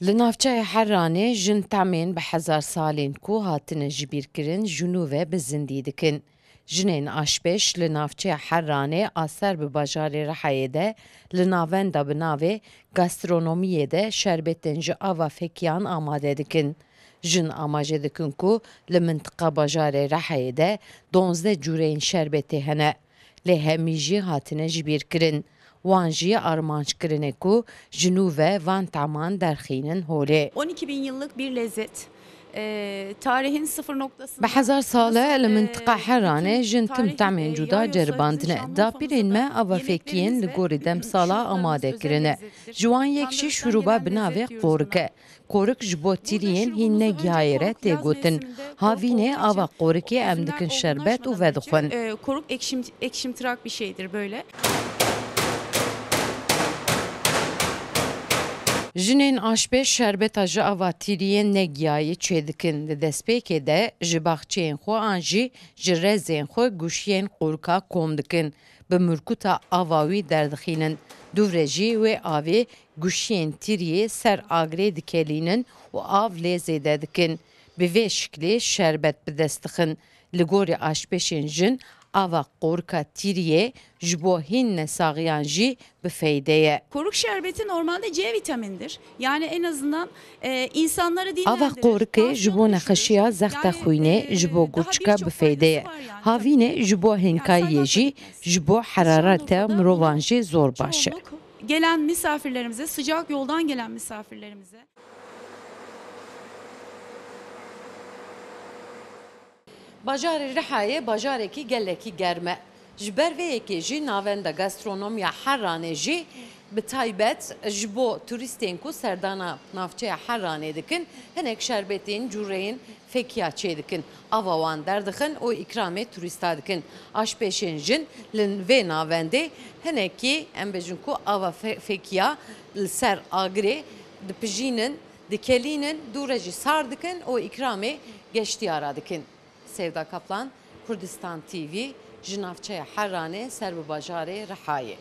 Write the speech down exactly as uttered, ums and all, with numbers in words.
Li navçeya Heranê jin temên bi hezar salên ku hatine jibîrkirin ji nû ve bi zindî dikin. Jinên aşpêş li navçeya Heranê a ser bi bajarê Rihayê de li navenda bi navê gastronomiyê de şerbetên ji ava fekiyan amade dikin. Jin amaje dikin ku li mintiqa bajarê Rihayê de duwazdeh cûreyên şerbetê hene. Lê hemî jî hatine jibîrkirin. Wan jî armanc kirine ku ji nû ve van taman derxînin holê. On iki bin yıllık bir lezzet. Ee, tarihin sıfır noktasında Bi hezar sal e li mintiqa Heranê jin tim tamên cuda ceribandine. Dapîrên me ava fekiyên li gorî demsala amade kirine. Ji wan yek jî şurûba bi navê qorik e. Qorik ji bo tîriyên hîn negihayê re tê gotin. Havînê ava qorikê em dikin şerbet û vedixwin. Ee, koruk ekşim-, ekşimtırak bir şeydir böyle. Jinên aşpêş şerbeta ji ava tîriyên negihayê çêdikin. Di destpêkê de ji baxçeyên xwe an jî ji rezên xwe guşiyên qorika kom dikin. Bi mirkûta ava wî derdixînin. Dû re jî wê avê guşiyên tîriyê ser agirê dikelînin û av lê zêde dikin. Bi vê şiklê şerbet bi dest dixin. Li gorî aşpêşên jin, ava qorika tîriyê ji bo hîn nesaxiyan jî bi feyde ye. Koruk şerbeti normalde C vitamindir. Yani en azından, e, insanları dinlendirir, tansiyonu düşürür. Ava qorikê ji bo nexweşiya zexta xwînê, ji bo gurçika bi feyde ye. Havînê ji bo hênkayiyê jî, ji bo herareta mirovan jî zor baş e. Gelen misafirlerimize, sıcak yoldan gelen misafirlerimize. Bajarê Rihayê bajarekî gelekî germ e. Ji ber vê yekê jî navenda gastronomiya Heranê jî bi taybet ji bo turîstên ku serdana navçeya Heranê dikin, hinek şerbetên cûreyên fekiya çêdikin. Ava wan derdixin û îkramê turîsta dikin. Aşpêşên jin li vê navendê hinekî, em bêjin ku ava fe-, fekiya li ser agirê dipijînin, dikelînin, dû re jî sar dikin û îkramê geştiyara dikin. Sevda Kaplan, Kurdistan T V, ji navçeya Heranê ser bi bajarê Rihayê.